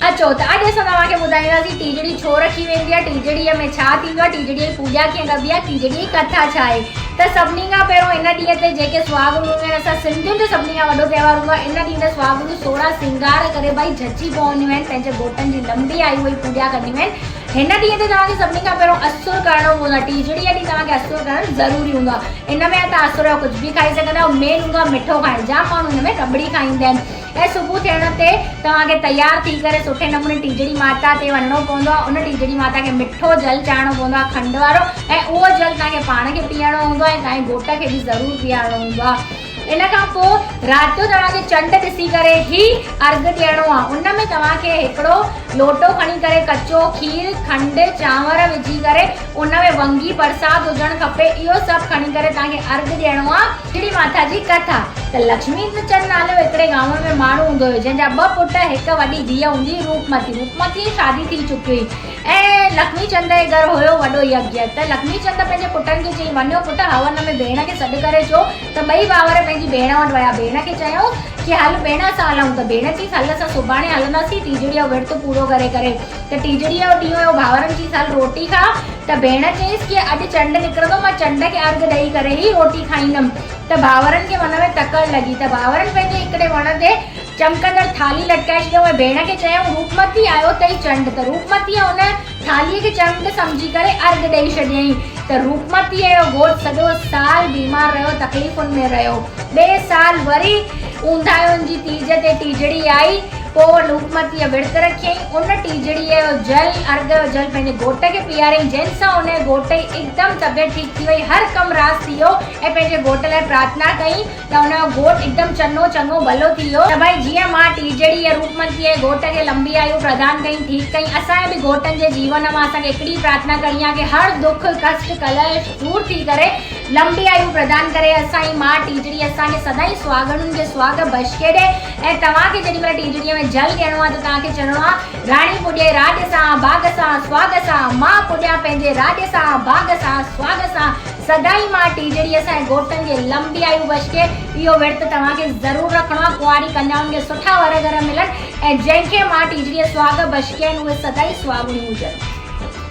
اچو ته اڄ اسان توهان کي ٻڌائينداسين ٽيجڙي ڇو رکي ويندي آهي، ٽيجڙيء ۾ ڇا ٿيندو آهي، ٽيجڙيء جي پوڄا ڪيئن ڪبي آهي، ٽيجڙيء جي ڪٿا ڇا آهي ته سڀني کان پهريون ان ڏينهن تي جيڪي سهاڳڻيون هونديون آهن اسان سنڌين جو سڀني کان وڏو تهوار هوندو آهي ان ڏينهن تي سهاڳڻيون سوڙها سينگار ڪري ڀائي جهچي پونديون آهن پنهنجي گهوٽن جي لنبي آيو جي پوڄا ڪنديون آهن هن ڏينهن تي توهان کي سڀني کان پهريون اسر ڪرڻو پوندو آهي ٽيجڙيء ڏينهن توهان کي اسر ڪرڻ ضروري هوندو آهي ان ۾ توهان اسر جو ڪجهه به کائي سگهندا آهيو مين هوندو آهي مٺو کائڻ جام ماڻهو هن ۾ رٻڙي کائيندا آهن ۽ صبح ٿيڻ تي توهان کي تيار ٿي ڪري سٺي نموني ٽيجڙي ماتا تي وڃڻو پوندو آهي ان ٽيجڙي ماتا کي مٺو جل چاڙهڻو پوندو آهي کنڊ وارو ۽ اهو جل توهان کي پاڻ کي پيئڻو هوندو آهي ۽ توهان جي گهوٽ کي به ضرور پيارڻو هوندو آهي ان کان پوء رات جو توهان کي چنڊ ڏسي ڪري هي ارگھ ڏيڻو آهي ان ۾ توهان کي هڪڙو لوٽو کڻي ڪري ڪچو کير کنڊ چانور وجهي ڪري ان ۾ ونگي پرساد هجڻ کپي اهو سڀ کڻي ڪري توهان کي ارگھ ڏيڻو آهي ٽيجڙي ماتا جي ڪٿا ته لڪشمي چند نالي جو هڪڙي گانو ۾ ماڻهو هوندو هيو جنهن جا ٻه پٽ هڪ وڏي ڌيء هوندي هئي روپمتي روپمتيء جي شادي ٿي چڪي هئي ۽ لکمي چند جي گهر هيو وڏو يگيه ته لکمي چند پنهنجي پٽن کي چيائين وڃو پٽ هون ۾ ڀيڻ کي سڏ ڪري اچو ته ٻئي ڀائر پنهنجي ڀيڻ وٽ ويا ڀيڻ کي چيائون ڪي هل ڀيڻ اسان هلون ته ڀيڻ چيس هل اسان سڀاڻي هلنداسين ٽيجڙيء جو ورت پورو ڪري ڪري ته ٽيجڙيء جو ڏينهن هيو ڀائرن چيس هل روٽي کاء ته ڀيڻ چيس ڪي اڄ چنڊ نڪرندو مان چنڊ کي ارگهه ڏئي ڪري ئي روٽي کائيندم ته ڀائرن کي من ۾ تڪڙ لڳي ته ڀائرن پنهنجي هڪڙي وڻ تي چمڪندڙ ٿالهي لٽڪائي ڇڏيائون ۽ ڀيڻ کي چيائون روپمتي آيو اٿئي چنڊ ته روپمتيء ان ٿالهيء کي چنڊ سمجهي ڪري ارگهه ڏئي ڇڏيائين ته روپمتيء جو گهوٽ سڄو سال بيمار رهيو تڪليفن ۾ رهيو ٻئي سال وري اونداهين جي تيج تي ٽيجڙي آئي پوء روپمتيء ورت رکيائين. ان ٽيجڙيء جو جل، ارگهه جو جل پنهنجي گهوٽ کي پياريائين، جنهن سان ان جي گهوٽ جي هڪدم طبيعت ٺيڪ ٿي وئي. هر ڪم راس ٿي ويو ۽ پنهنجي گهوٽ لاء پرارٿنا ڪيائين ته ان جو گهوٽ هڪدم چڱو چڱو ڀلو ٿي ويو. ته ڀائي جيئن مان ٽيجڙيء روپمتيء جي گهوٽ کي لنبي آيو پردان ڪيائين، ٺيڪ ڪيائين. اسان جي به گهوٽن جي جيون مان اسان کي هڪڙي پرارٿنا ڪرڻي آهي ڪي هر دک، ڪشٽ، ڪليش دور ٿي ڪري لنبي آيو پردان ڪري. اسان جي ماء ٽيجڙي اسان کي سدائين سهاڳڻين کي سهاڳ بشڪي ڏي. ۽ توهان کي جيڏي مهل ٽيجڙيء ۾ جل ڏيڻو آهي ته توهان کي چوڻو آهي، راڻي پوڄي راڄ سان، ڀاڳ سان، سهاڳ سان، مان پوڄيان پنهنجي راڄ سان، ڀاڳ سان، سهاڳ سان، سدائين مان ٽيجڙيء سان ۽ گهوٽن کي لنبي آيو بشڪي. اهو ورت توهان کي ضرور رکڻو آهي، ڪنواري ڪنيائن کي سٺا ور گهر ملن ۽ جنهن کي مان ٽيجڙيء سهاڳ بشڪي آهن اهي سدائين سهاڳڻيون هجن.